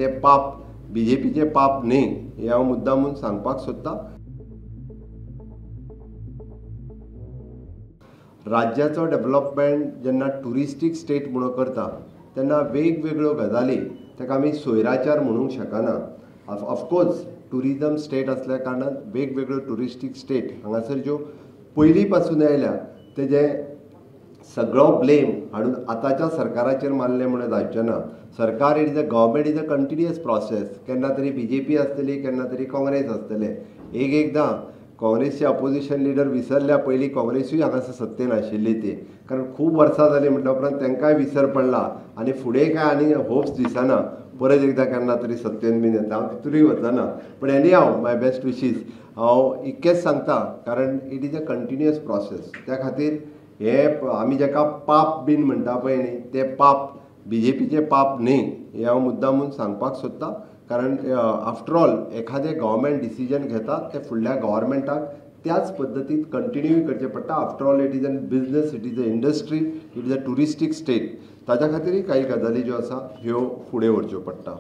तें पाप बीजेपीचें पाप न्ही हें हांव मुद्दामून सांगपाक सोदतां. राज्याचो डेवलपमेंट जेन्ना ट्युरिस्टीक स्टेट म्हणून करता तेन्ना वेगवेगळ्यो गजाली ताका आमी सोयराचार म्हणूंक शकना. ऑफकोर्स ट्युरिजम स्टेट आसल्या कारणान वेगवेगळ्यो ट्युरिस्टीक स्टेट हांगासर ज्यो पयलीं पासून आयल्या तेजें सगळो ब्लेम हाडून आतांच्या सरकाराचेर मारलें म्हणून जावचें ना. सरकार it is a government is a continuous process. केन्ना तरी बीजेपी आसतली, केन्ना तरी काँग्रेस आसतले. एक एकदां काँग्रेसचे अपोजिशन लिडर विसरल्या, पयलीं काँग्रेसूय हांगासर सत्तेन आशिल्ली ती, कारण खूब वर्सां जालीं म्हटल्या उपरांत तांकांय विसर पडला आनी फुडें काय आनी होप्स दिसना परत एकदां केन्ना तरी सत्तेन बीन येता. हांव तितूनय वचना, पण एनी हांव माय बेस्ट विशीस हांव इतकेंच सांगता, कारण it is a continuous process. त्या खातीर हे आमी जाका पाप बीन म्हणटा पळय न्ही, तें पाप बीजेपीचें पाप न्ही हें हांव मुद्दामून सांगपाक सोदतां. कारण आफ्टर ऑल एखादें गव्हर्मेंट डिसिजन घेता तें फुडल्या गव्हर्मेंटाक त्याच पद्दतीन कंटिन्यू करचें पडटा. After all it is an business, it is a industry, it is a touristic state. ताच्या खातीरय काही गजाली ज्यो आसा ह्यो फुडें व्हरच्यो पडटा.